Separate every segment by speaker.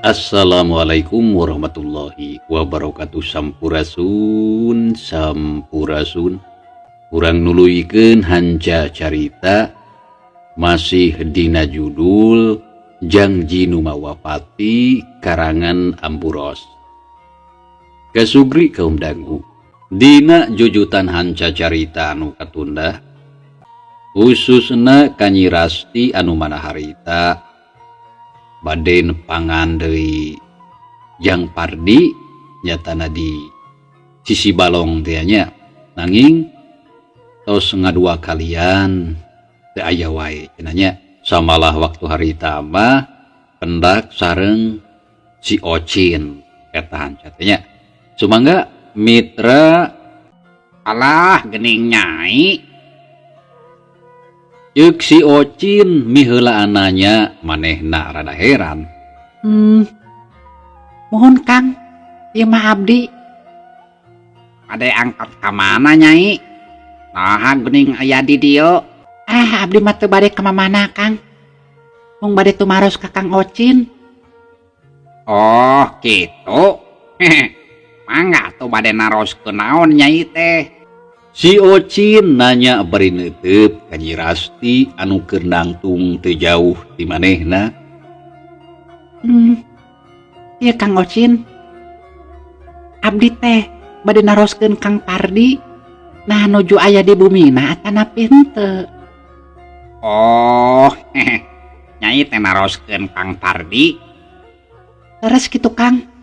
Speaker 1: Assalamualaikum warahmatullahi wabarakatuh. Sampurasun, sampurasun. Urang nuluykeun hanca carita masih dina judul Jangji Nu Mawa Pati karangan Ambu Ros. Kasugri kaum dangu dina jujutan hanca carita anu katunda, khususna ka Nyi Rasti anu mana harita bade nepangan deui Jang Pardi, nyatana di sisi balong teh nya, nanging tos ngadua kalian teu aya wae cenah nya. Samalah waktu harita mah pendak sareng si Ocin eta hanca teh nya. Sumangga, mitra.
Speaker 2: Alah, gening Nyai.
Speaker 1: Ceuk si Ocin miheulaan nanya, manehna rada heran.
Speaker 2: Muhun, Kang, ieu mah abdi. Bade angkat ka mana, Nyai? Naha geuning aya di dieu? Ah, abdi mah teu bade ka mamana, Kang. Mung bade tumaros ka Kang Ocin. Oh, kitu. Mangga atuh, bade naroskeun naon Nyai teh?
Speaker 1: Si Ocin nanya bari neuteup ka Nyi Rasti anu keur nangtung teu jauh ti manehna.
Speaker 2: Ieu, Kang Ocin. Abdi teh bade naroskeun Kang Pardi. Nah, nuju aya di bumina atanapi henteu? Oh, Nyai teh naroskeun Kang Pardi. Leres kitu, Kang.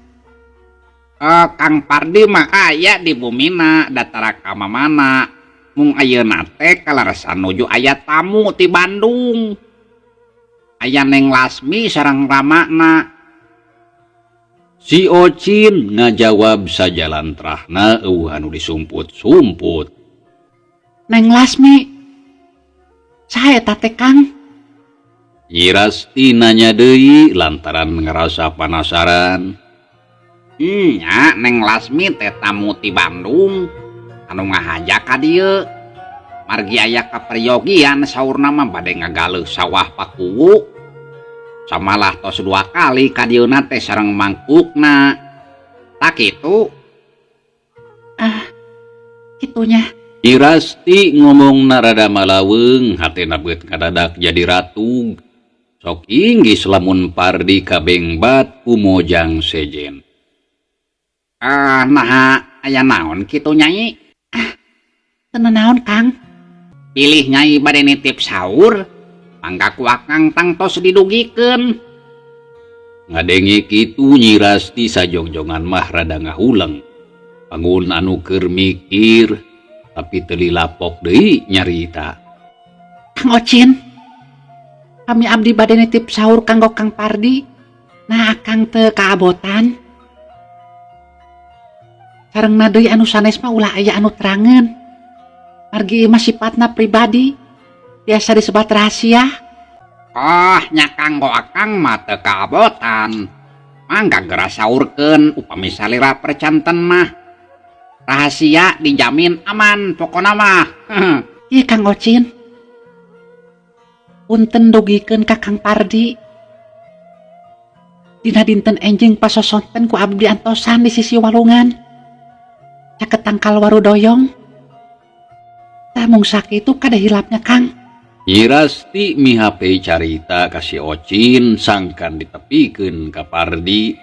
Speaker 2: Oh, Kang Pardi mah aya di bumina, da tara ka mamana. Mung ayeuna teh kaleresan nuju aya tamu ti Bandung. Aya Neng Lasmi sareng ramana.
Speaker 1: Si Ocin ngajawab sajalantrahna, euweuh anu disumput-sumput.
Speaker 2: Neng Lasmi. Saha eta teh, Kang?
Speaker 1: Nyi Rasti nanya deui lantaran ngerasa panasaran.
Speaker 2: Nya, Neng Lasmi teh tamu ti Bandung anu ngahaja ka dieu. Margi aya kaperyogian, saurna mah bade ngagaleuh sawah Pakuwu. Samalah tos dua kali ka dieuna teh sareng mangkukna. Tah kitu. Ah, kitunya.
Speaker 1: Nyi Rasti ngomongna rada malaweung, hatena beut ngadadak jadi ratug. Sok inggis lamun Pardi kabengbat ku mojang sejen.
Speaker 2: Ah, naha aya naon kitu, Nyai? Ah, teu naon, Kang. Bilih Nyai bade nitip saur, mangga ku Akang tangtos didugikeun.
Speaker 1: Ngadenge kitu, Nyi Rasti sajongjongan mah rada ngahuleng. Bangun anu keur mikir tapi teu lapok deui nyarita.
Speaker 2: Kang Ocin. Kami abdi bade nitip saur kanggo Kang Pardi. Nah, Akang teu kaabotan. Sarengna deui anu sanes mah ulah aya anu terangeun. Margi ieu mah sifatna pribadi. Biasa disebat rahasia. Oh, nya kanggo Akang mah teu kaabotan. Mangga geura saurkeun upami salira percanten mah. Rahasia dijamin aman pokona mah. Ieu, Kang Ocin. Punten dugikeun ka Kang Pardi. Dina dinten enjing pasosonten ku abdi antosan di sisi walungan. Caket tangkal waru doyong. Tah, mung sakitu kada hilapnya, Kang.
Speaker 1: Nyi Rasti mihape carita ka si Ocin sangkan ditepikeun ka Pardi.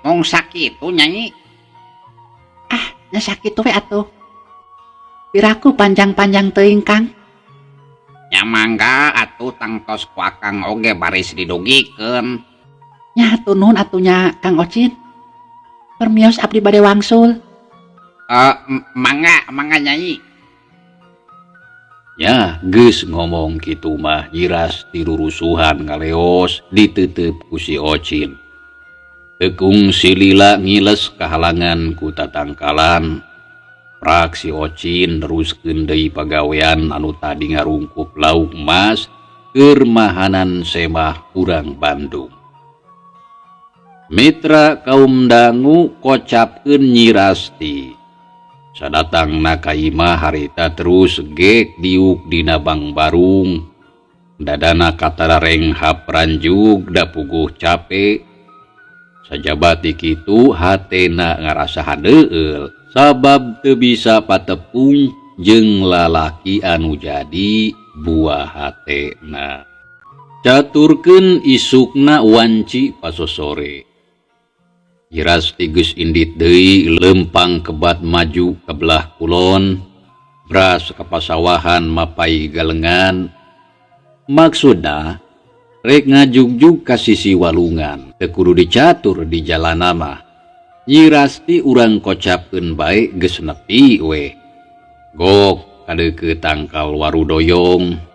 Speaker 2: Mung sakitu, Nyai? Ah, nya sakitu we atuh. Piraku panjang-panjang teuing, Kang. Nya mangga atuh, tangtos ku Akang oge baris didugikeun. Nya atuh, nuhun atuh nya, Kang Ocin. Permios, abdi bade wangsul. Eh, mangga, mangga, Nyai.
Speaker 1: Ya, geus ngomong kitu mah Nyi Rasti rurusuhan ngaleos diteuteup ku si Ocin. Teu kungsi lila ngiles kahalangan ku tatangkalan. Prak si Ocin neruskeun deui pagawean anu tadi, ngarungkup lauk emas keur mahanan semah urang Bandung. Mitra kaum dangu, kocapkeun Nyi Rasti. Sadatangna ka imah harita terus gek diuk dina bangbarung. Dadana katara renghap ranjug da puguh cape. Sajaba ti kitu hatena ngarasa hadeueul sabab teu bisa patepung jeung lalaki anu jadi buah hatena. Caturkeun isukna wanci pasosore. Nyi Rasti geus indit deui leumpang kebat maju ka belah kulon, bras ka pasawahan mapai galengan. Maksudna rek ngajugjug ka sisi walungan, teu kudu dicatur di jalana mah. Nyi Rasti urang kocapkeun bae geus nepi we. Gok kadeukeut tangkal waru doyong.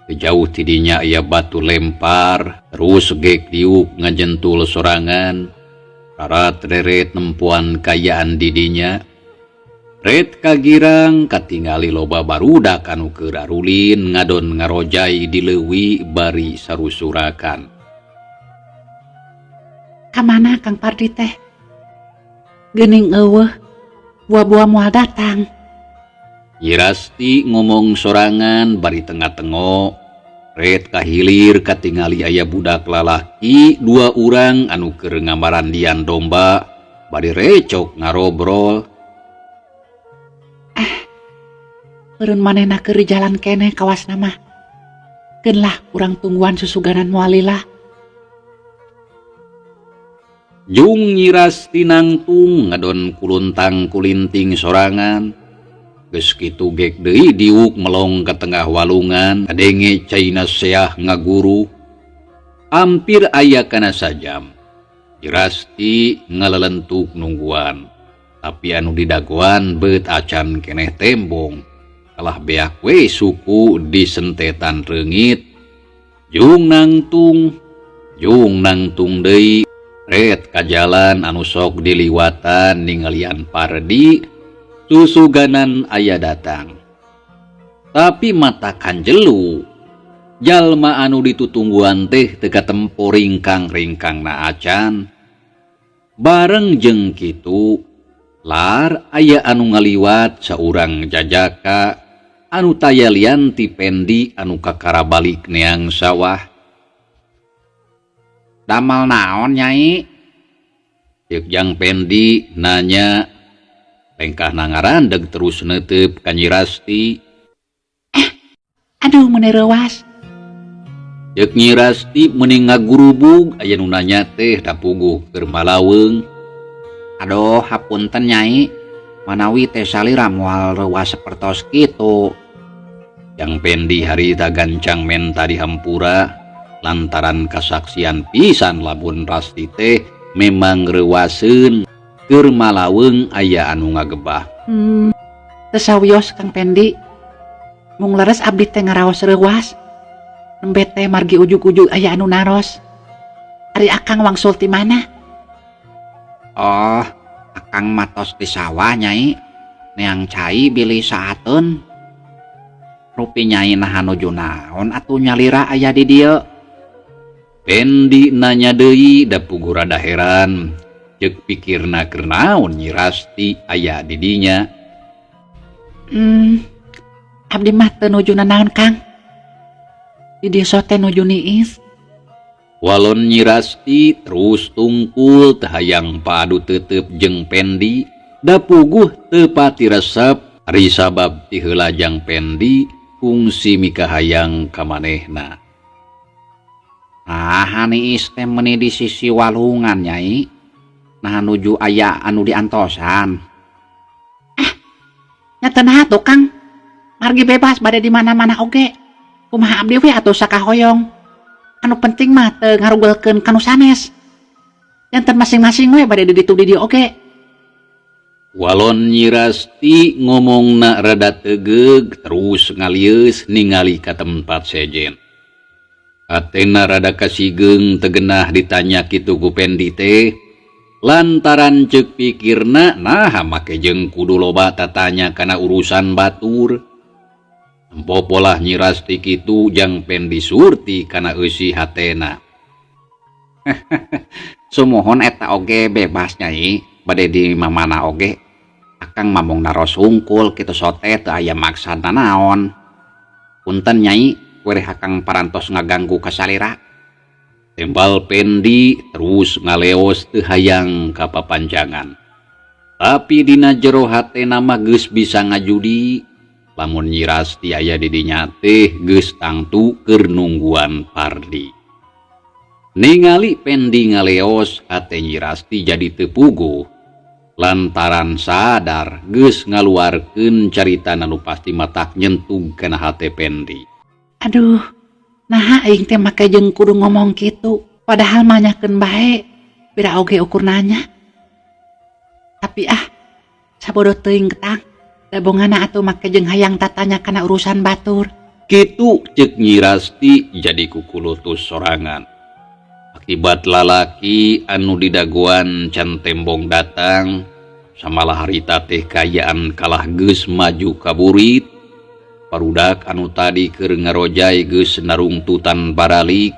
Speaker 1: Teu jauh ti dinya aya batu lempar, terus gek diuk ngajentul sorangan. Rarat reret nempuan kayaan di dinya. Ret kagirang katingali loba barudak anu keur arulin ngadon ngarojai di leuwi bari sarusurakan.
Speaker 2: Kamana Kang Pardi teh? Geuning eueuh, buah-buah moal datang.
Speaker 1: Nyi Rasti ngomong sorangan bari tengah-tengok. Ret kahilir katingali aya budak lalaki dua urang anu keur ngamarandian domba bari recok ngarobrol.
Speaker 2: Eureun manehna keur jalan keneh kawasna mah. Keun lah urang tungguan susuganan moal lila.
Speaker 1: Jung Nyi Rasti nangtung ngadon kuluntang kulinting sorangan. Geus kitu gek deui diuk melong ka tengah walungan, kadenge caina seah ngaguru. Hampir aya kana sajam. Nyi Rasti ngalelentuk nungguan. Tapi anu didagoan beut acan keneh tembong. Kalah beak we suku disentetan reungit. Jung nangtung deui. Ret ka jalan anu sok diliwatan ningalian Pardi susuganan aya datang. Tapi mata kanjelu jalma anu ditutungguan teh teu katempo ringkang-ringkangna acan. Bareng jeung kitu lar aya anu ngaliwat saurang jajaka anu taya lian ti Pendi anu kakara balik neang sawah.
Speaker 2: Damal naon Nyai?
Speaker 1: Ceuk Jang Pendi nanya. Lengkahna ngarandeg terus neuteup ka Nyi Rasti.
Speaker 2: Aduh meuni reuas.
Speaker 1: Ceuk Nyi Rasti meuni ngagurubug aya nu nanya teh da puguh keur malaweung.
Speaker 2: Aduh hapunten Nyai, manawi teh salira moal reuas sapertos kitu.
Speaker 1: Jang Pendi harita gancang menta dihampura lantaran kasaksian pisan lamun Rasti teh memang reuaseun keur malaweung aya anu ngagebah.
Speaker 2: Teu sawios Kang Pendi. Mung leres abdi teh ngaraos reuas. Nembe teh margi ujug-ujug aya anu naros. Ari akang wangsul ti mana? Oh, akang matos di sawah Nyai. Neang cai bilih saateun. Rupi Nyai naha nuju naon atuh nyalira aya di dieu?
Speaker 1: Pendi nanya deui da puguh rada heran. Ceuk pikirna keur naon Nyi Rasti aya di dinya.
Speaker 2: Abdi mah teu nuju nanaon Kang. Di desa teh nuju niis.
Speaker 1: Walon Nyi Rasti terus tungkul teu hayang padu tetep jeung Pendi da puguh teu pati resep ari sabab ti heula jang Pendi kungsi mikahayang ka manehna.
Speaker 2: Ah, niis teh meuni di sisi walungan Nyai. Nah nuju aya anu diantosan. Ah, nya teu naha tuh Kang. Margi bebas bade di mana-mana oge. Kumaha abdi we atuh sakahoyong. Anu penting mah teu ngarugelkeun ka nu sanes. Janten masing-masing we bade di ditu di dieu oge.
Speaker 1: Walon Nyi Rasti ngomongna rada tegeug terus ngalieus ningali ka tempat sejen. Atena rada kasigeung tegenah ditanya kitu ku Pendi teh. Lantaran ceuk pikirna naha make jeung kudu loba tatanya kana urusan batur. Empo polah Nyi Rasti kitu jang Pendi surti kana eusi hatena.
Speaker 2: Sumuhun eta oge bebas Nyai, bade di mamana oge. Akang mamong naros hungkul kitu sote teu aya maksana naon. Punten Nyai, Kuere hakang parantos ngaganggu ka salira.
Speaker 1: Tembal Pendi terus ngaleos teu hayang ka papanjangan. Tapi dina jero hatena mah geus bisa ngajudi lamun Nyi Rasti aya di dinya teh geus tangtu keur nungguan Pardi. Ningali Pendi ngaleos hate Nyi Rasti jadi teu puguh lantaran sadar geus ngaluarkeun carita anu pasti matak nyentug kana hate Pendi.
Speaker 2: Aduh, naha aing teh make jeung kudu ngomong kitu, padahal mah nyakeun bae, pira oge ukur nanya. Tapi ah, sabodo teuing ketang, dabongana atuh make jeung hayang tatanya kana urusan batur.
Speaker 1: Kitu ceuk Nyi Rasti jadi kukulutus sorangan. Akibat lalaki anu didagoan can tembong datang, samalah harita teh kaayaan kalah geus maju ka burit. Barudak anu tadi keur ngarojay geus narungtutan baralik,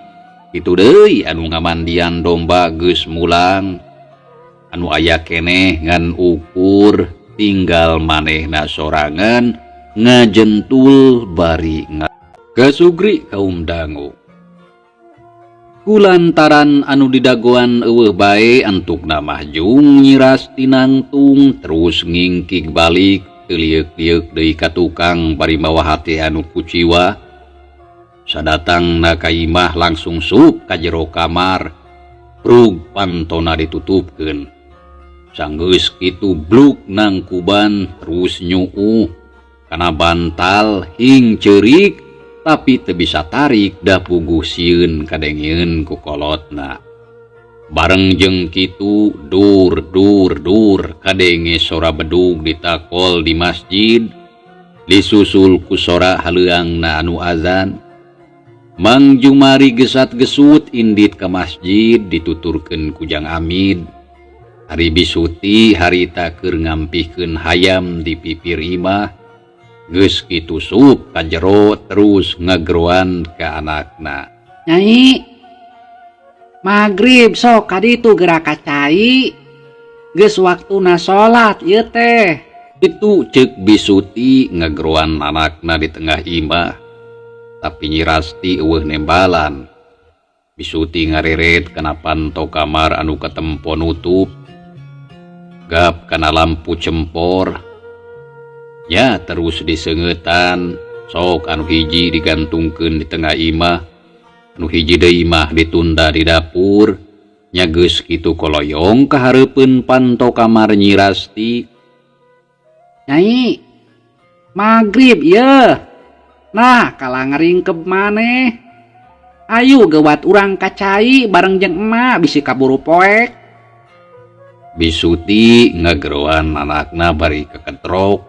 Speaker 1: kitu deui anu ngamandian domba geus mulang. Anu aya keneh ngan ukur tinggal manehna sorangan ngajentul bari kasugri kaum dangu. Kulantaran anu didagoan eueuh bae antukna mah jung Nyi Rasti nangtung terus ngingkig balik teu lieuk-lieuk deui ka tukang bari mawa hate anu kuciwa. Sadatangna ka imah langsung sup ka jero kamar, brug pantona ditutupkeun. Sanggeus kitu bluk nangkuban terus nyuuh kana bantal hing ceurik tapi teu bisa tarik da puguh sieun kadengeun ku kolotna. Bareng jeung kitu dur dur dur kadenge sora bedug ditakol di masjid, disusul ku sora haleuangna anu azan. Mang Jumari gesat-gesut indit ka masjid dituturkeun ku Jang Amid. Ari Bisuti harita keur ngampihkeun hayam di pipir imah, geus kitu sup ka jero terus ngageroan ka anakna.
Speaker 2: Nyai, magrib sok ka ditu geura ka cai. Geus waktuna salat ieu teh.
Speaker 1: Kitu ceuk Bisuti ngageroan anakna di tengah imah. Tapi Nyi Rasti eueuh nembalan. Bisuti ngareret kana panto kamar anu katempo nutup. Gap kana lampu cempor. Ya terus diseungetan, sok anu hiji digantungkeun di tengah imah, anu hiji deui mah ditunda di dapur. Nya geus kitu koloyong ka hareupeun panto kamar Nyi Rasti.
Speaker 2: Nyai, magrib yeuh. Nah, kalah ngaringkeb maneh. Ayu geuwat urang ka cai bareng jeung emak bisi kaburu poek.
Speaker 1: Bisuti ngageroan anakna bari keketrok.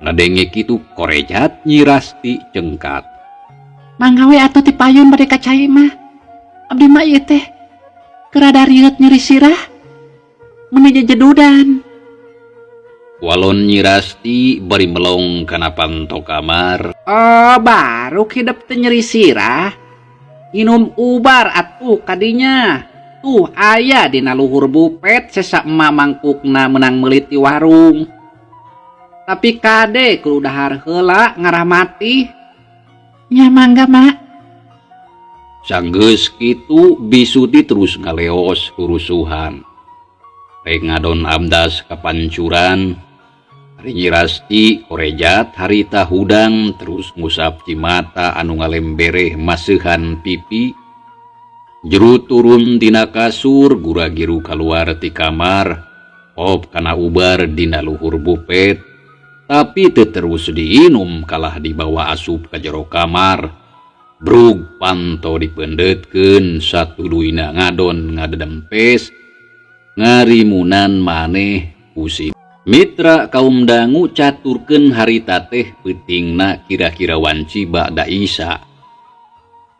Speaker 1: Ngadenge kitu korejat Nyi Rasti cengkat.
Speaker 2: Mangga we atuh ti payun bade ka cai mah. Abdi mah ieu teh keur rada rieut nyeri sirah. Meuni jejedudan.
Speaker 1: Walon Nyi Rasti bari melong kana panto kamar.
Speaker 2: Oh, baru hidep teh nyeri sirah. Nginum ubar atuh kadinya. Tuh aya dina luhur bupet sesa emak mangkukna menang meuli ti warung. Tapi kade kudu dahar heula ngarah mati. Nya mangga mak.
Speaker 1: Sanggeus kitu Bisuti terus ngaleos kurusuhan. Rek ngadon amdas kapancuran. Ari Nyi Rasti korejat harita hudang terus ngusap cimata anu ngalembereh maseuhan pipi. Jeru turun tina kasur gura-giru kaluar ti kamar, op kana ubar dina luhur bupet. Tapi teu terus diinum kalah dibawa asup ka jero kamar. Brug panto dipeundetkeun satuluyna ngadon ngadedempes ngarimunan maneh pusing. Mitra kaum dangu caturkeun harita teh peutingna kira-kira wanci ba'da Isya.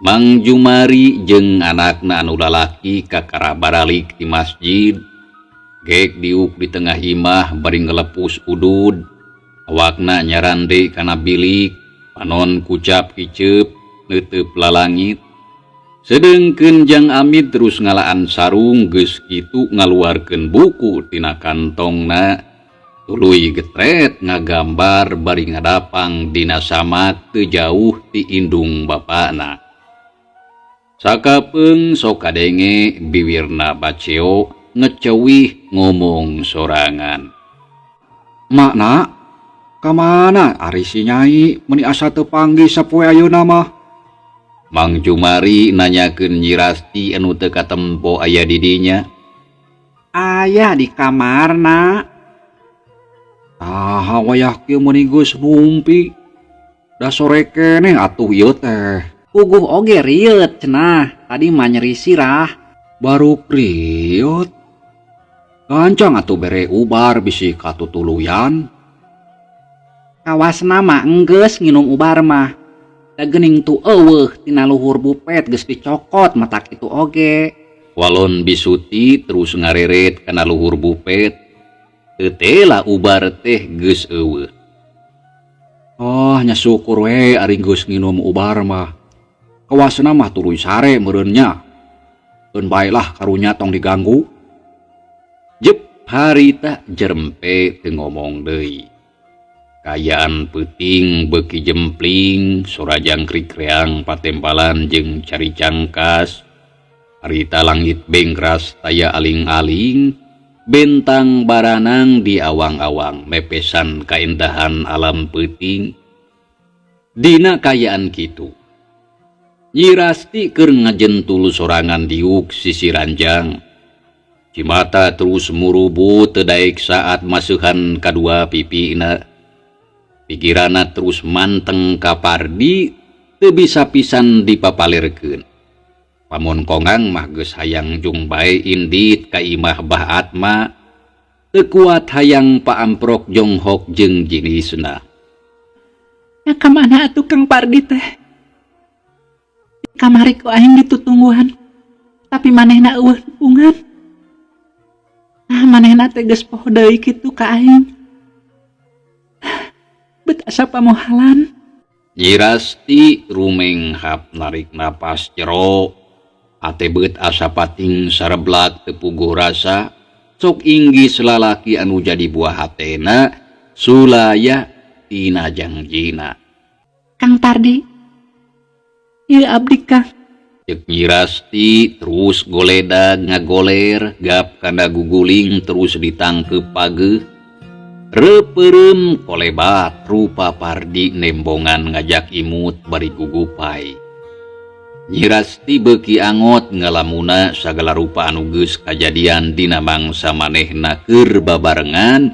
Speaker 1: Mang Jumari jeung anakna anu lalaki kakara baralik di masjid. Gek diuk di tengah imah bari ngelepus udud. Awakna nyarande kana bilik, panon kucap kiceup neuteub lalangit. Sedengkeun Jang Amid terus ngalaan sarung geus kitu ngaluarkeun buku tina kantongna. Tuluy getret ngagambar bari ngadapang dina samak teu jauh ti indung bapana. Sakapeung sok kadenge biwirna baceo ngecewih ngomong sorangan.
Speaker 3: Makna ka mana ari si Nyai meuni asa teu panggih sapoe ayeuna mah?
Speaker 1: Mang Jumari nanyakeun Nyi Rasti anu teu katempo aya di dinya.
Speaker 2: Aya di kamarna.
Speaker 3: Tah wayah kieu meuni geus numpi. Da sore keneh atuh ieu teh.
Speaker 2: Puguh oge rieut cenah, tadi mah nyeri sirah.
Speaker 3: Baru rieut. Gancang atuh bere ubar bisi katutuluyan.
Speaker 2: Kawasna mah enggeus nginum ubar mah. Da geuning tu eueuh tina luhur bupet geus dicokot matak kitu oge.
Speaker 1: Walon bisuti terus ngareret kana luhur bupet. Teu tela ubar teh geus eueuh.
Speaker 3: Oh nya syukur we ari geus nginum ubar mah. Kawasna mah tuluy sare meureun nya. Keun bae lah karunya tong diganggu.
Speaker 1: Jep harita jerempe teu ngomong deui. Kaayaan peuting beuki jempling, sora jangkrik reang patempalan jeung cari cangkas. Harita langit bengkras taya aling-aling, bentang baranang di awang-awang mepesan kaindahan alam peuting. Dina kaayaan kitu, Nyi Rasti keur ngajentul sorangan diuk sisi ranjang. Cimata terus murubut teu daek saat maseuhan kadua pipina. Pikiranna terus manteng ka Pardi teu bisa pisan dipapalirkeun. Pamon kongang mah geus hayang jung bae indit ka imah Bah Atma, teu kuat hayang paamprok jonghok jeung jinisna.
Speaker 2: Ya ka mana atuh Kang Pardi teh? Kamari ku aing ditutungguan, tapi manehna eueuh nepungan. Nah manehna teh geus poho deui kitu ka aing. Bet asa pamohalan.
Speaker 1: Nyi Rasti rumenghap narik napas jero. Ate beut asa pating sareblak teu puguh rasa. Sok inggis lalaki anu jadi buah hatena sulaya tina jangjina.
Speaker 2: Kang Pardi, ieu abdi Kang.
Speaker 1: Ceuk Nyi Rasti terus goledag ngagoler gap kana guguling terus ditangkeup pageuh. Reupeureum kolebat rupa Pardi nembongan ngajak imut bari gugupai. Nyi Rasti beuki angot ngalamuna sagala rupa anu geus kajadian dina mangsa manehna keur babarengan,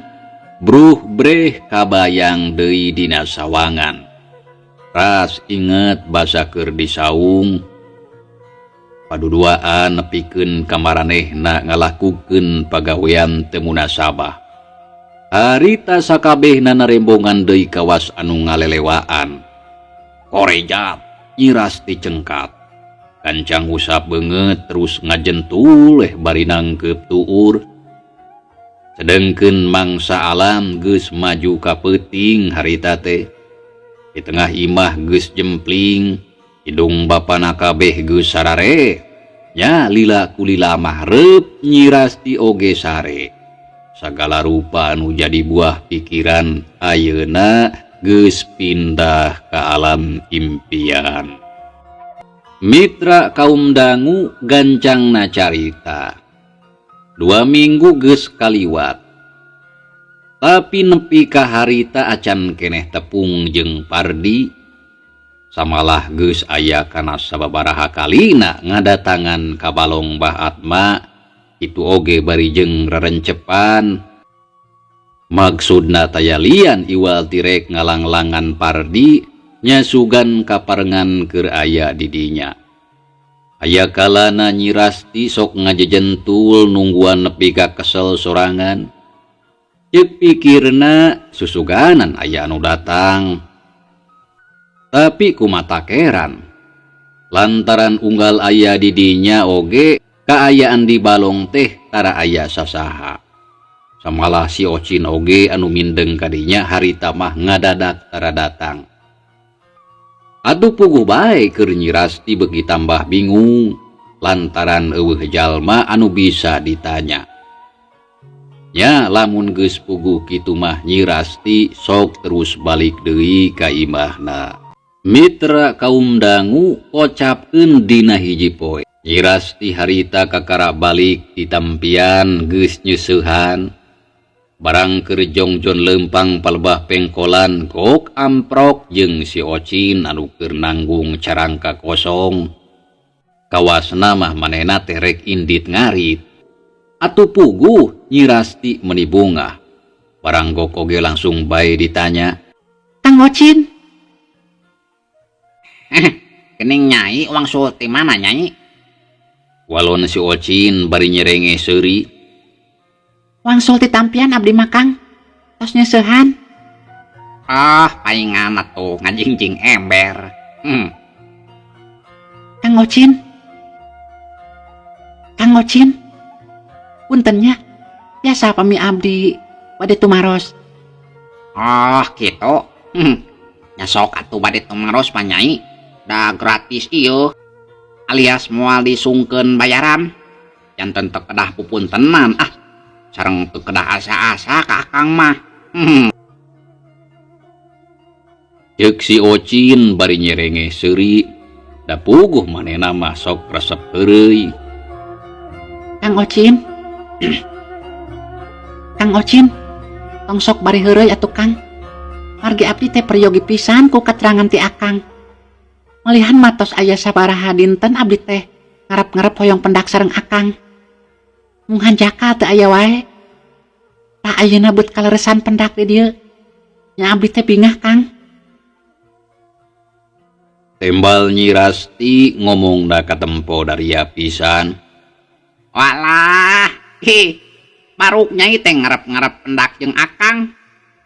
Speaker 1: bruh breh kabayang deui dina sawangan. Ras inget basa keur disaung. Paduduaan nepikeun ka maranehna ngalakukeun pagawean teu munasabah. Harita sakabehna narembongan deui kawas anu ngalelewaan. Korejat, Nyi Rasti cengkat. Kancang usap beungeut terus ngajentul eh bari nangkeup tuur. Sedengkeun mangsa alam geus maju ka peuting harita teh. Di tengah imah geus jempling, hidung bapana kabeh geus sarare. Nya lila kulila mah reup Nyi Rasti oge sare. Sagala rupa anu jadi buah pikiran ayeuna geus pindah ka alam impian. Mitra kaum dangu gancangna carita. 2 minggu geus kaliwat. Tapi nepi ka harita acan keneh tepung jeung Pardi. Samalah geus aya kana sababaraha kalina ngadatangan ka balong Bah Atma. Itu oge bari jeung rerencepan. Maksudna taya lian iwal tirek ngalanglangan Pardi nyasugan kaparengan keur aya di dinya. Aya kalana Nyi Rasti sok ngajejentul nungguan nepi ka kesel sorangan. Ceuk pikirna susuganan aya anu datang. Tapi kumata keran. Lantaran unggal aya di dinya oge kaayaan di balong teh tara aya sasaha. Samalah si Ocin oge anu mindeng kadinya harita mah ngadadak tara datang. Aduh puguh bae keur Nyi Rasti beuki tambah bingung lantaran eueuh jalma anu bisa ditanya. Nya lamun geus puguh kitu mah Nyi Rasti sok terus balik deui ka imahna. Mitra kaum dangu kocapkeun dina hiji poe. Nyi Rasti harita kakara balik ti tampian geus nyeusehan. Barang keur jongjon leumpang palebah pengkolan gok amprok jeung si Ocin anu keur nanggung carangka kosong. Kawasna mah manehna teh rek indit ngarit. Atuh puguh Nyi Rasti meuni bungah. Barang gok oge langsung bae ditanya.
Speaker 2: Kang Ocin. Gening Nyai wangsul ti mana Nyai?
Speaker 1: Walon si Ocin bari nyerenge seuri.
Speaker 2: Wangsul ti tampian abdi mah Kang. Tos nyeusehan. Ah, paingan atuh ngajingjing ember. Kang Ocin. Kang Ocin. Punten nya. Biasa pami abdi bade tumaros. Oh, kitu. Nya sok atuh bade tumaros mah Nyai. Da gratis ieu. Alias moal disungkeun bayaran. Janten teu kedah pupuntenan ah. Sareng teu kedah asa-asa ka akang mah.
Speaker 1: Ceuk si Ocin bari nyerenge seuri. Da puguh manehna mah sok resep heureuy.
Speaker 2: Kang Ocin. Kang Ocin, tong sok bari heureuy atuh Kang. Margi abdi teh peryogi pisan ku katerangan ti Akang. Malihan matos aya sabaraha dinten abdi teh ngarep-ngarep hoyong pendak sareng Akang. Mung hanjakal teu aya wae. Tah ayeuna beut kaleresan pendak di dieu. Nya abdi teh bingah Kang.
Speaker 1: Tembal Nyi Rasti ngomongna katempo daria pisan.
Speaker 2: Walah, hi, baruk Nyai teh ngarep-ngarep pendak jeung Akang.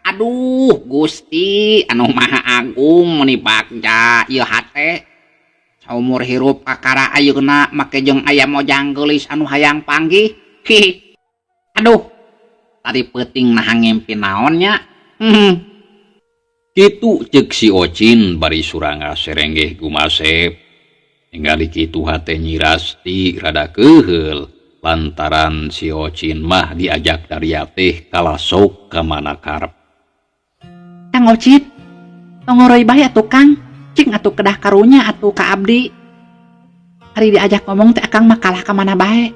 Speaker 2: Aduh, Gusti anu Maha Agung meuni bagja ieu hate. Saumur hirup kakara ayeuna make jeung aya mojang geulis anu hayang panggih. Hi. Aduh, tadi peuting naha ngimpi naon nya.
Speaker 1: Kitu ceuk si Ocin bari suranga serenggeh gumasep. Ningali kitu hate Nyi Rasti rada keuheul lantaran si Ocin mah diajak daria teh kalasok ka mana karep.
Speaker 2: Kang Ocin, tong ngoroi bae atuh Kang, cing atuh kedah karunya atuh ka abdi. Ari diajak ngomong teh Akang mah kalah ka mana bae.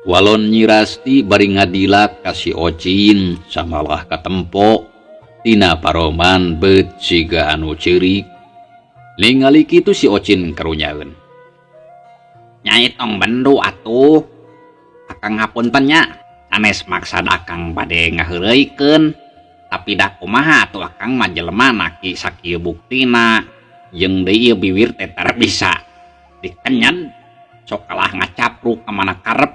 Speaker 1: Walon Nyi Rasti bari ngadilak ka si Ocin samalah katempo tina paroman beut siga anu ceurik. Ningali kitu si Ocin karunyaeun.
Speaker 2: Nyai tong bendu atuh. Akang ngapunten nya, sanes maksad Akang bade ngaheureuykeun. Tapi dah kumaha atuh Akang mah jelema naki sakieu buktina. Jeung deui ieu biwir teh tara bisa dikenyet, sok kalah ngacapruk ka mana karep.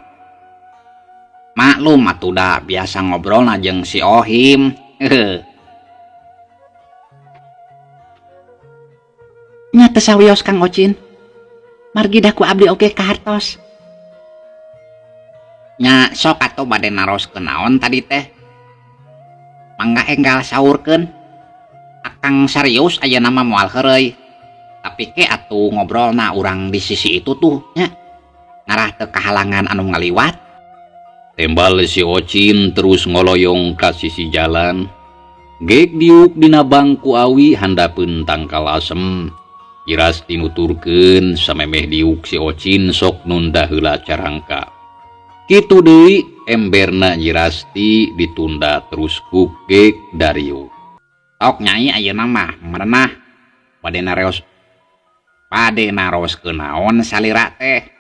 Speaker 2: Maklum atuh da biasa ngobrolna jeung si Ohim. Nya teu sawios Kang Ocin. Margi dah ku abdi oge kahartos. Nya sok atuh bade naroskeun naon tadi teh. Mangga enggal saurkeun. Akang serius ayeuna mah moal heureuy. Tapi ke atuh ngobrolna urang di sisi itu tuh nya. Ngarah teu kahalangan anu ngaliwat.
Speaker 1: Tembal si Ocin terus ngoloyong ka sisi jalan. Gek diuk dina bangku awi handapeun tangkal asem. Nyi Rasti nuturkeun samemeh diuk si Ocin sok nunda heula carangka. Kitu deui emberna Nyi Rasti ditunda terus ku gek dariuk.
Speaker 2: Tok Nyai ayeuna mah merenah. Bade naros bade naroskeun naon salira teh.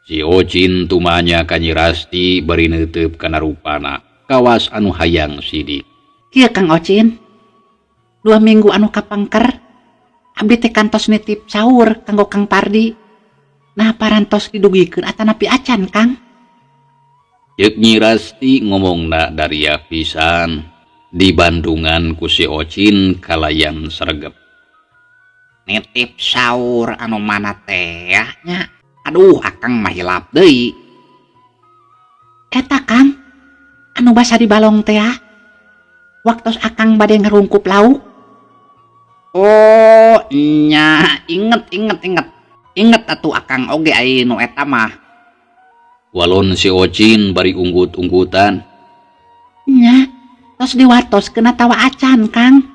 Speaker 1: Si Ocin tumanya ka Nyi Rasti bari neuteup kana rupana kawas anu hayang sidik.
Speaker 2: Kieu Kang Ocin, 2 minggu anu kapangker abdi teh kantos nitip saur kanggo Kang Pardi. Nah parantos didugikeun atanapi acan Kang?
Speaker 1: Ceuk Nyi Rasti ngomongna daria pisan di Bandungan ku si Ocin kalayan sregep.
Speaker 2: Nitip saur anu mana teh nya? Aduh, Akang mah hilap deui. Eta Kang, anu basa di balong teh ah. Waktos Akang bade ngarungkup lauk. Oh, nya, inget. Inget atuh Akang oge ai nu eta mah.
Speaker 1: Walon si Ocin bari unggut-unggutan.
Speaker 2: Nya, tos diwartoskeun atawa acan, Kang?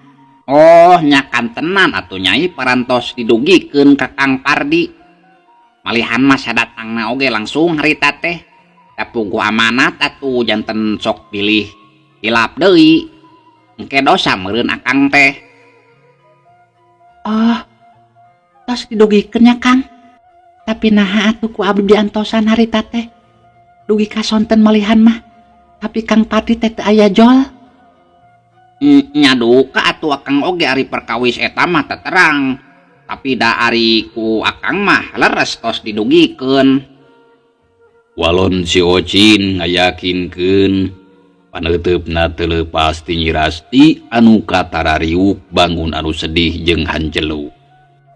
Speaker 3: Oh, nya kantenan atuh Nyai parantos didugikeun ka Kang Pardi. Malihan mah sadatangna oge langsung harita teh. Da puguh amanat atuh janten sok pilih hilap deui. Engke dosa meureun akang teh.
Speaker 2: Oh, tos didugikeun nya, Kang. Tapi naha atuh ku abdi diantosan harita teh. Dugi ka sonten malihan mah. Tapi Kang Pardi teh teu aya jol.
Speaker 3: Nya duka atuh akang oge ari perkawis eta mah teu terang. Tapi da ari ku akang mah leres tos didugikeun.
Speaker 1: Walon si Ocin ngayakinkeun paneuteupna teu leupas ti Nyi Rasti anu katarariuk bangun anu sedih jeung hanjelu.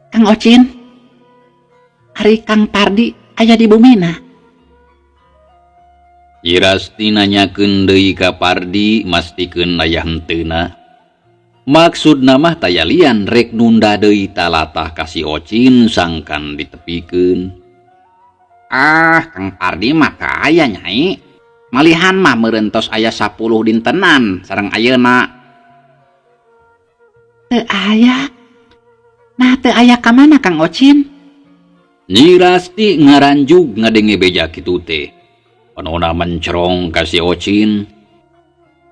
Speaker 2: Kang Ocin, ari Kang Pardi aya di bumina.
Speaker 1: Nyi Rasti nanyakeun deui ka Pardi mastikeun aya henteuna. Maksudna mah taya lian rek nunda deui talatah ka si Ocin sangkan ditepikeun.
Speaker 3: Ah, Kang Pardi mah teu aya Nyai. Malihan mah meureun tos aya 10 dintenan sareng ayeuna.
Speaker 2: Teu aya. Nah, teu aya ka mana Kang Ocin?
Speaker 1: Nyi Rasti ngaranjug ngadenge beja kitu teh. Panona mencerong ka si Ocin.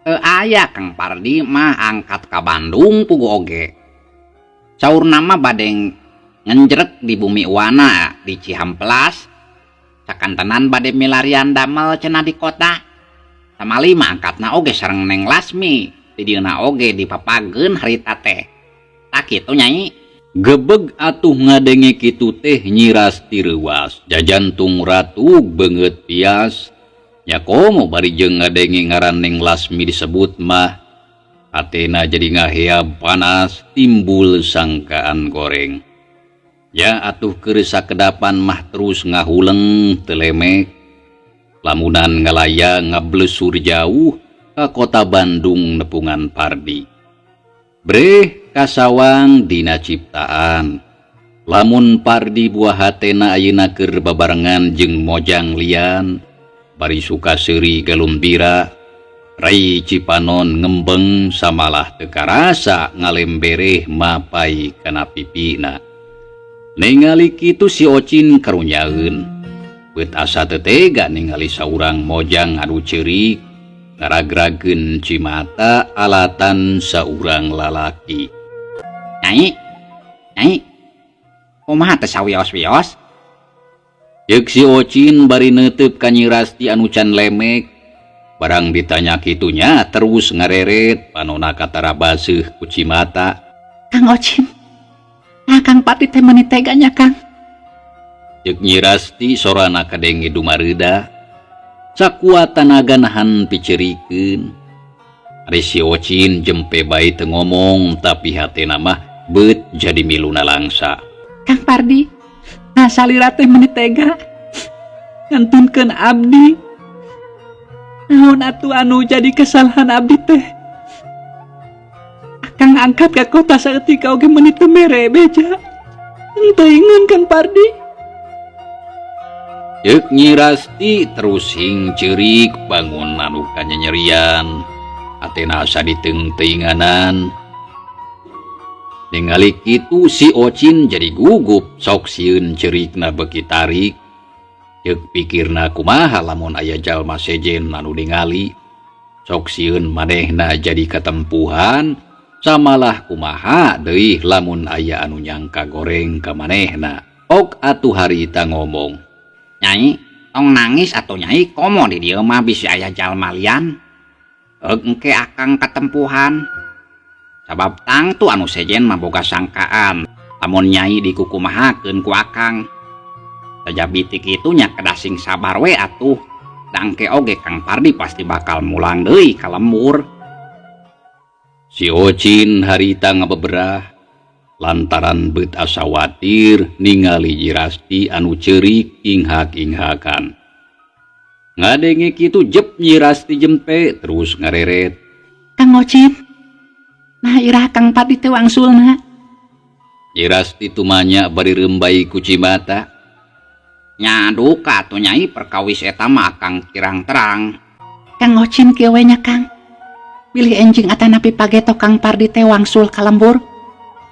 Speaker 3: Teu aya Kang Pardi mah angkat ka Bandung pugu oge. Saurna mah bade ngenjrek di bumi Wana di Cihamplas. Sakantenan bade milarian damel cenah di kota. Samali mah angkatna oge sareng Neng Lasmi. Di dieuna oge dipapageun harita teh. Tak kitu Nyai.
Speaker 1: Gebeg atuh ngadenge kitu teh Nyi Rasti reuas. Jajantung ratug beungeut pias. Nya komo bari jeung ngadenge ngaran Neng Lasmi disebut mah. Hatena jadi ngaheab panas timbul sangkaan goreng. Ya atuh keur sakedapan mah terus ngahuleng teu lemek. Lamunan ngalaya ngablesur jauh ka kota Bandung nepungan Pardi. Breh kasawang dina ciptaan. Lamun Pardi buah hatena ayeuna keur babarengan jeung mojang lian, bari suka seuri galumbira, Rai Cipanon ngembeng samalah teu karasa ngalembereh mapai kana pipina. Ningali kitu si Ocin karunyaeun. Beut asa teu tega ningali saurang mojang anu ceurik, ngaragrageun cimata alatan saurang lalaki.
Speaker 3: Nyai, Nyai, kumaha teh sawios-wios?
Speaker 1: Ceuk si Ocin bari neuteup ka Nyi Rasti anu can lemek. Barang ditanya kitunya terus ngareret panona katara baseuh ku cimata.
Speaker 2: Kang Ocin, nah Kang Pardi teh meuni tega nya Kang.
Speaker 1: Ceuk Nyi Rasti sorana kadenge dumareuda. Sakuat tanaga nahan picerikeun. Ari si Ocin jempe bae teu ngomong tapi hatena mah beut jadi miluna langsa.
Speaker 2: Kang Pardi, nah salira teh meuni tega ngantunkeun abdi. Naon atuh anu jadi kesalahan abdi teh? Akang angkat ka kota saeutik oge meuni teu mere beja. Teuingeun Kang Pardi.
Speaker 1: Ceuk Nyi Rasti terus hing ceurik bangun anu kanyanyerian. Hatena asa diteungteuinganan. Ningali kitu si Ocin jadi gugup sok sieun ceurikna beuki tarik. Ceuk pikirna kumaha lamun aya jalma sejen anu ningali. Sok sieun manehna jadi katempuhan samalah kumaha deui lamun aya anu nyangka goreng ka manehna. Ok atuh harita ngomong.
Speaker 3: Nyai, tong nangis atuh Nyai, komo di dieu mah bisi aya jalma lian. Euk engke akang katempuhan. Sabab tangtu anu sejen mah boga sangkaan lamun Nyai dikukumahakeun ku akang. Sajabi ti kitu nya kedah sing sabar we atuh. Da engke oge Kang Pardi pasti bakal mulang deui ka lembur.
Speaker 1: Si Ocin harita ngabeberah lantaran beut asa watir ningali Nyi Rasti anu ceurik inghak-inghakan. Ngadenge kitu jep Nyi Rasti jempe terus ngareret.
Speaker 2: Kang Ocin, nah irah Kang Pardi teh wangsulna.
Speaker 1: Nyi Rasti tumanya bari reumbai ku cimata.
Speaker 3: Nya duka atuh Nyai perkawis eta mah akang kirang terang.
Speaker 2: Kang Ocin kieu we nya Kang. Bilih enjing atanapi pageto Kang Pardi teh wangsul ka lembur.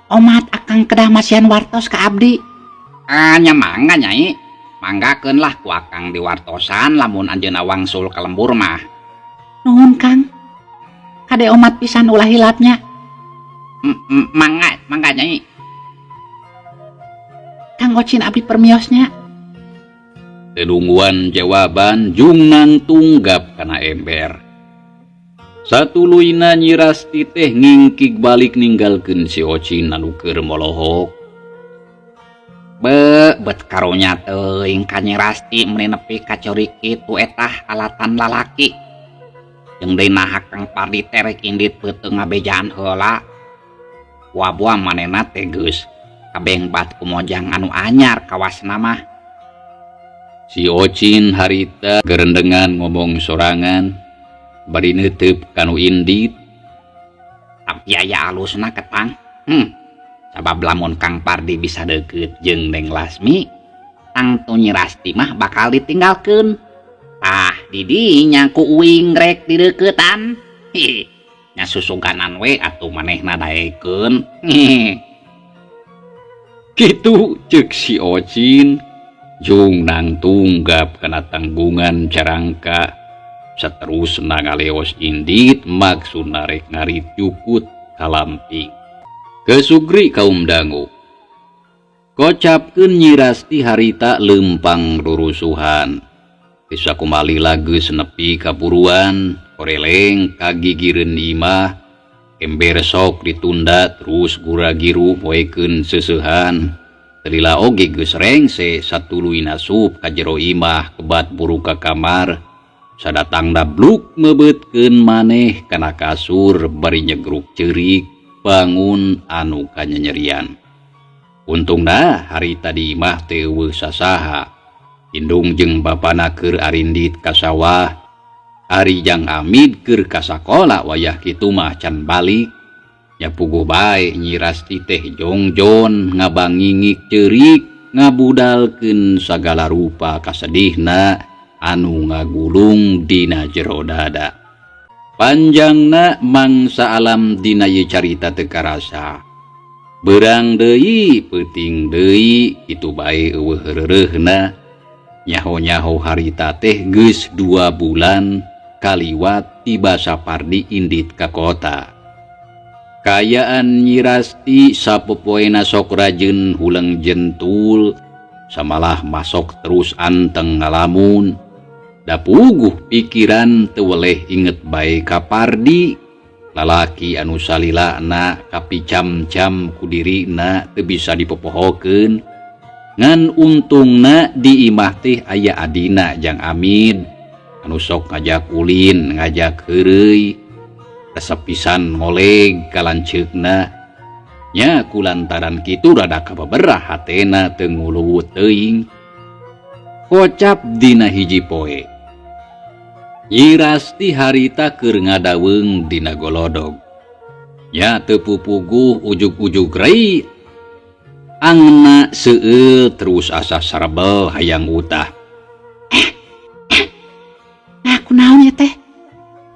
Speaker 2: Omat akang kedah masihan wartos ka abdi.
Speaker 3: Ah, nya mangga Nyai. Manggakeun lah ku akang diwartosan lamun anjeunna wangsul ka lembur mah.
Speaker 2: Nuhun Kang. Kade omat pisan ulah hilapnya.
Speaker 3: Mangga, mangga Nyai.
Speaker 2: Kang Ocin abdi permiosnya.
Speaker 1: Teu nungguan jawaban jung nangtung gap kana ember. Satuluyna Nyi Rasti teh ngingkig balik ninggalkeun si Ocin anu keur molohok.
Speaker 3: Be, bet karunya teuing ka Nyi Rasti meuni nepi ka ceurik kitu etah alatan lalaki. Jeung deui naha Kang Pardi teh rek indit peuteung ngabejaan heula. Buah-buah manehna teh geus kabengbat ku mojang anu anyar kawasna mah.
Speaker 1: Si Ocin harita gerendengan ngomong sorangan bari neuteup kanu indit.
Speaker 3: Tapi aya alusna ketang. Sabab lamun Kang Pardi bisa deukeut jeung Neng Lasmi, tangtu Nyi Rasti mah bakal ditinggalkeun. Tah didinya ku uing rek dideuketan. Hi, nya susuganan we atuh manehna daekeun. Hi.
Speaker 1: Kitu ceuk si Ocin. Jung nangtung gap kana tanggungan carangka. Saterusna ngaleos indit maksudna rek ngarit jukut kalamping. Kesugri kaum dangu. Kocapkeun Nyi Rasti harita lempang rurusuhan. Bisa kumalila geus nepi kaburuan, koreleng kagigireun imah, ember sok ditunda terus gura-giru poekeun seuseuhan. Lila oge geus rengse satuluyna asup ka jero imah kebat buru ka kamar. Sadatangna bluk mebeutkeun maneh kana kasur bari nyegruk ceurik bangun anu kanyanyerian. Untungna harita di imah teu eueuh sasaha. Indung jeung bapana keur arindit ka sawah. Ari Jang Amid keur ka sakola wayah kitu mah can balik. Nya puguh bae Nyi Rasti teh jongjon ngabangingik ceurik ngabudalkeun sagala rupa kasedihna anu ngagulung dina jero dada. Panjangna mangsa alam dina ieu carita teu karasa. Beurang deui peuting deui kitu bae eueuh reureuhna. Nyaho-nyaho harita teh geus 2 bulan kaliwat tiba Sapardi indit ka kota. Kayaan Nyi Rasti sapopoena sok rajin huleng jentul, samalah masok terus anteng ngalamun. Da puguh pikiran teu weleh inget bae ka Pardi, lalaki anu salilana kapicam-cam ku dirina teu bisa dipopohokeun. Ngan untungna di imah teh aya adina Jang Amid anu sok ngajak ulin, ngajak heureuy. Resep pisan ngoleg kalanceukna. Nya kulantaran kitu rada kababerah hatena teu nguluwut teuing. Kocap dina hiji poe. Nyi Rasti harita keur ngadaweung dina golodog. Nya teu pupuguh ujug-ujug rei. Angna seueul terus asa sarebel hayang utah.
Speaker 2: Nah, kunaon ieu teh?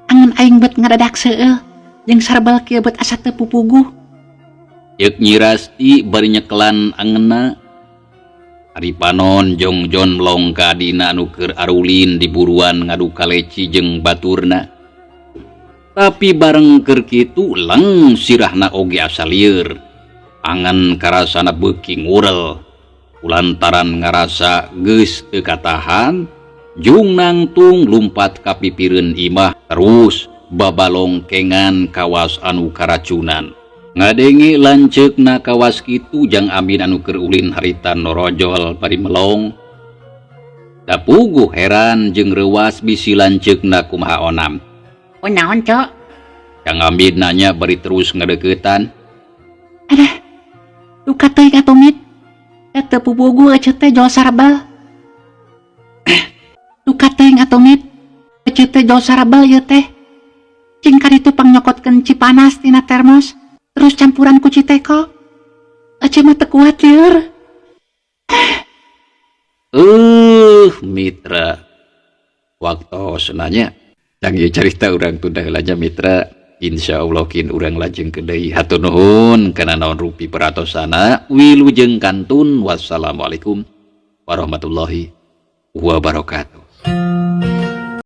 Speaker 2: Angen aing bet ngadadak seueul jeung sarebel kieu bet asa teu pupuguh.
Speaker 1: Ceuk Nyi Rasti bari nyekelan angenna. Ari panon jongjon melong ka adina anu keur arulin di buruan ngadu kaleci jeung baturna. Tapi bareng keur kitu leng sirahna oge asa lieur. Angen karasana beuki ngurel. Kulantaran ngarasa geus teu katahan, jung nangtung lumpat ka pipireun imah terus babalongkengan kawas anu karacunan. Ngadenge lanceukna kawas kitu Jang Amin anu keur ulin harita norojol bari melong. Da puguh heran jeung reuas bisi lanceukna kumaha onam.
Speaker 2: Kunaon, Cok?
Speaker 1: Jang Amin nanya bari terus ngadeuketan.
Speaker 2: Adah, duka teuing atuh Mit. Eta teu pupuguh eceu teh jol sarbel. Duka teuing atuh Mit. Eceu teh jol sarbel ieu teh. Cing kaditu pangnyokotkeun cipanas tina termos, terus campuran ku citeko. Eceu mah teu kuat lieur.
Speaker 1: Mitra, waktosna nya. Tang ieu carita urang tunda heula nya, Mitra. Insyaallah kin urang lajengkeun deui. Hatur nuhun kana naon rupi peratosana. Wilujeng kantun, wassalamualaikum warahmatullahi wabarakatuh.